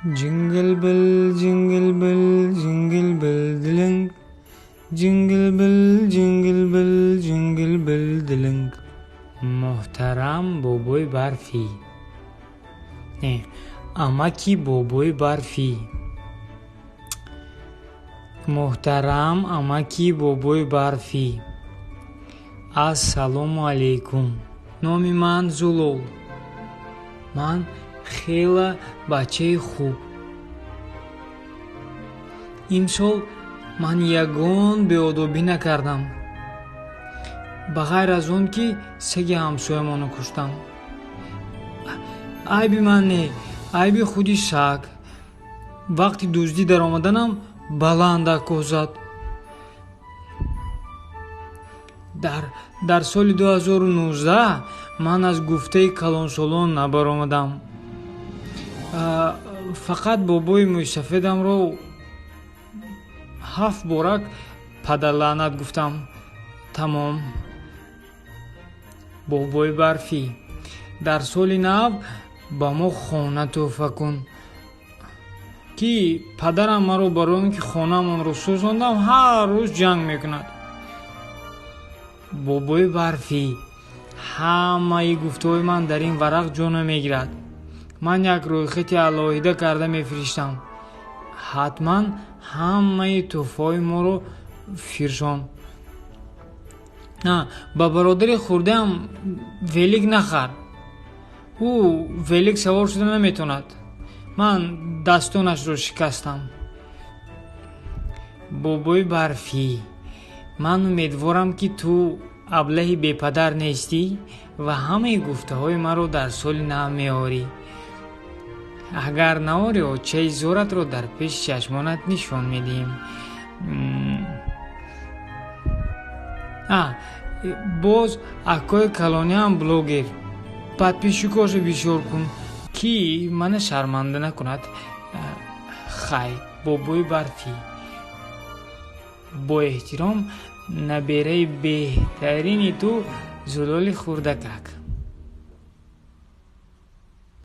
Jingle bell, jingle bell, jingle bell, diling. Jingle bell, jingle bell, jingle bell, diling. Муҳтарам бобои барфӣ. Не, амаки бобои барфӣ. Муҳтарам амаки бобои барфӣ. Ассалому алайкум. Номи ман Зулол. Ман хела бачаи хуб. Имсол ман ягон беодобӣ накардам. Ба ғайр аз он ки саги ҳамсоямонро куштам. Айби ман не, айби худи саг. Вақти дуздӣ даромаданам баланд акоҳ зад. Дар соли 2019 ман аз гуфтаи калонсолон набаромадам. Фақат бобои мӯйсафедамро 7 борак падарлаънат гуфтам. Тамом. Бобои барфӣ, дар соли нав ба мо хона тӯҳфа кун, ки падарам маро барои он ки хонаамонро сӯзондам ҳар рӯз ҷанг мекунад. Бобои барфӣ, ҳамаи гуфтаҳои ман дар ин варақ ҷо намегирад. Ман як рӯйхати алоҳида карда мефиристам. Ҳатман ҳамаи тӯҳфаҳои моро фирсон. Ба бародари хурдаам велик нахар. Ӯ велик савор шуда наметавонад. Ман дастонашро шикастам. Бобои барфӣ, ман умедворам, ки ту аблаҳи бепадар нестӣ ва ҳамаи гуфтаҳои маро дар соли нав меорӣ. Агар наорӣ, очаи зоратро дар пеши чашмонат нишон медиҳем. Боз акои калониам блогер. Подписчикошо бисёр кун, ки мана шарманда накунад. Хай, бобои барфӣ. Бо эҳтиром, набераи беҳтарини ту Зулоли хурдакак.